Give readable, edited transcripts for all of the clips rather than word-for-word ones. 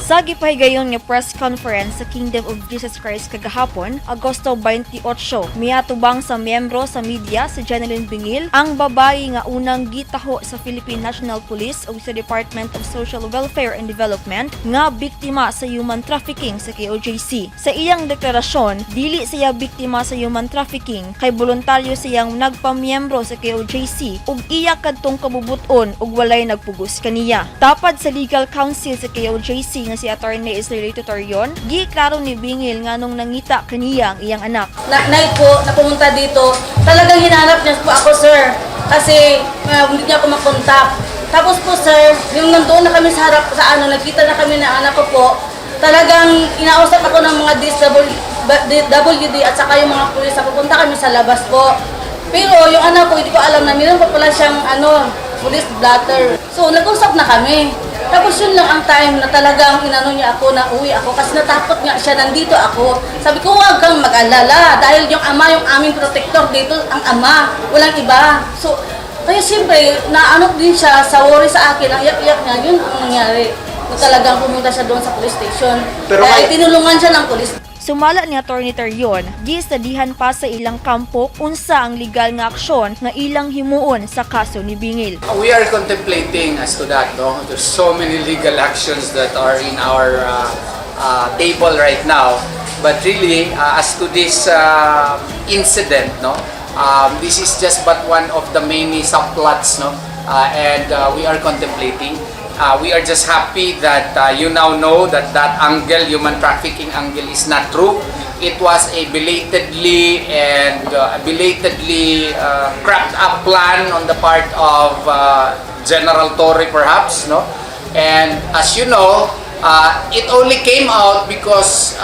Sa gipahigayon nga press conference sa Kingdom of Jesus Christ kagahapon, Agosto 28, miatubang sa miyembro sa media si Jeneline Bingil, ang babayi nga unang gitaho sa Philippine National Police ug sa Department of Social Welfare and Development nga biktima sa human trafficking sa KOJC. Sa iyang deklarasyon, dili siya biktima sa human trafficking kay voluntaryo siyang nagpamiyembro sa KOJC ug iya kadtong kabubuton ug walay nagpugos kaniya. Tapad sa legal counsel sa KOJC nga si Attorney Israelito Torion, giklaro ni Bingil nga nung nangita kaniya ang iyang anak. Na, night po na pumunta dito, talagang hinanap niya po ako, sir. Kasi hindi niya ako makontak. Tapos po, sir, yung nandoon na kami sa harap, sa ano, nagkita na kami ng anak ko po, talagang inausap ako ng mga DSWD at saka yung mga pulis na pupunta kami sa labas po. Pero yung anak ko, hindi ko alam na meron pa pala siyang ano, police blotter. So, nag-usap na kami. Tapos yun lang ang time na talagang inano niya ako na uwi ako kasi natakot nga siya, nandito ako. Sabi ko, "Huwag kang mag-alala dahil yung ama, yung aming protector dito, ang ama, walang iba." So, kaya siyempre, naano din siya sa worry sa akin, ang iyak-iyak niya, yun ang nangyari. Na talagang pumunta siya doon sa police station. Pero Dahil tinulungan siya ng police. Sumala ni Attorney Torion, gistudihan pa sa ilang kampo unsa ang legal nga aksyon nga ilang himuon sa kaso ni Bingil. We are contemplating as to that, no? There's so many legal actions that are in our table right now. But really, as to this incident, no? This is just but one of the many subplots, no? And we are contemplating. We are just happy that you now know that that angle, human trafficking angle, is not true. It was a belatedly cracked up plan on the part of General Torre, perhaps, no? And as you know, it only came out because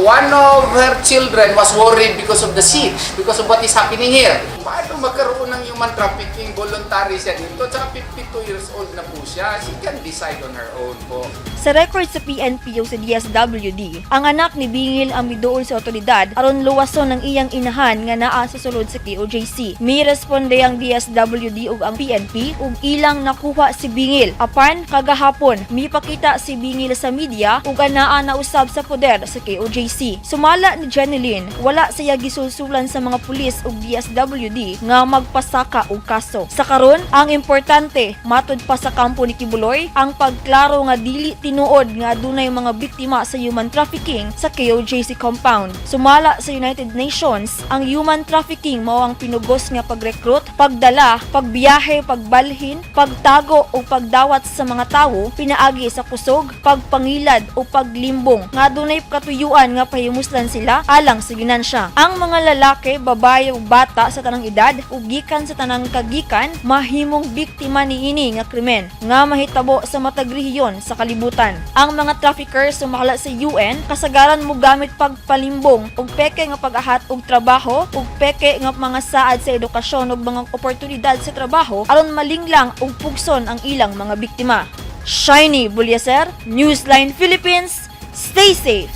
one of her children was worried because of the siege, because of what is happening here. Paano magkaroon ng human trafficking? Voluntary siya dito. Tsaka 52 years old na po siya. She can decide on her own po. Sa record sa PNP o sa DSWD, ang anak ni Bingil ang miduol sa otoridad aron luwason ang iyang inahan nga naa sa sulod sa KOJC. Mi responde ang DSWD ug ang PNP ug ilang nakuha si Bingil. Apan kagahapon, mipakita si Bingil sa media ug anaa na usab sa poder sa KOJC. Sumala ni Jeneline, wala siya gisulsulan sa mga pulis ug DSWD nga magpasaka og kaso. Sa karon, ang importante matud pa sa kampo ni Quiboloy ang pagklaro nga dili tinuod nga adunay mga biktima sa human trafficking sa KOJC compound. Sumala sa United Nations, ang human trafficking mao ang pinugos nga pagrekrut, pagdala, pagbiyahe, pagbalhin, pagtago o pagdawat sa mga tawo pinaagi sa kusog, pagpangilad o paglimbong nga adunay katuyuan nga pahimuslan sila alang sa ginansya. Ang mga lalaki, babae ug bata sa tanang edad ug gikan sa tanang kagikan mahimong biktima niini nga krimen nga mahitabo sa matag rehiyon sa kalibutan. Ang mga traffickers, sumala sa UN, kasagaran mo gamit pagpalimbong ug peke nga pag-ahat og trabaho ug peke nga mga saad sa edukasyon ug mga oportunidad sa trabaho aron malinglang ug pugson ang ilang mga biktima. Shiny Bulyaser, Newsline Philippines, stay safe!